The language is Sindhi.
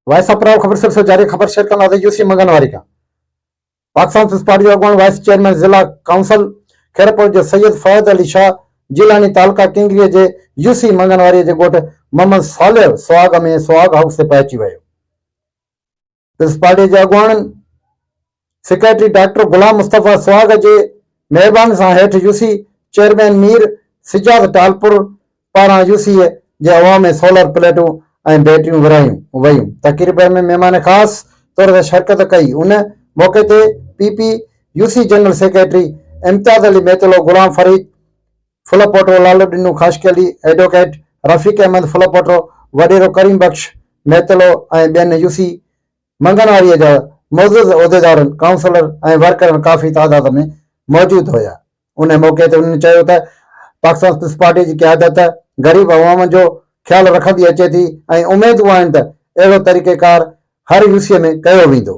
وائس آف پراء خبر سلسلو جاري خبر شيئر ڪنداسين يو سي منگن واري کان پاڪستان پيپلز پارٽي جو اڳواڻ وائيس چيئرمين ضلع ڪائونسل خيرپور جو سيد فهد علي شاهه جيلاني تعلقه ڪنگري جي يو سي منگن واري جي ڳوٺ محمد صالح سهاڳ ۾ سهاڳ هائوس تي پهچي ويو. پيپلز پارٽي جي اڳواڻن سيڪريٽري ڊاڪٽر غلام مصطفيٰ سهاڳ جي مهرباني سان هيٺ يوسي چيئرمين مير سجاد ٽالپر پاران يوسي جي عوام ۾ سولر پليٽون ۽ بيٽريون ورهايون ويون. تقريب ۾ مهمان خاص طور تي شرڪت ڪئي. ان موقعي تي P P UC general secretary Imtiaz Ali Mitlo, Ghulam Farid Phulpoto, Lalo Dino Khaskheli, advocate Rafiq Ahmed Phulpoto, وڏيرو ڪريم بخش ميتلو ۽ ٻين يوسي منگهنواريء جا معزز عهديدارن، ڪائونسلر ۽ ورڪرن ڪافي تعداد ۾ موجود هيا. ان موقعي تي انهن چيو ته پاڪستان پيپلز پارٽي جي قيادت غريب عوام جو خيال رکندي اچي ٿي ۽ اميدون آهن ته اهڙو طريقيڪار هر يوسيء ۾ ڪيو ويندو.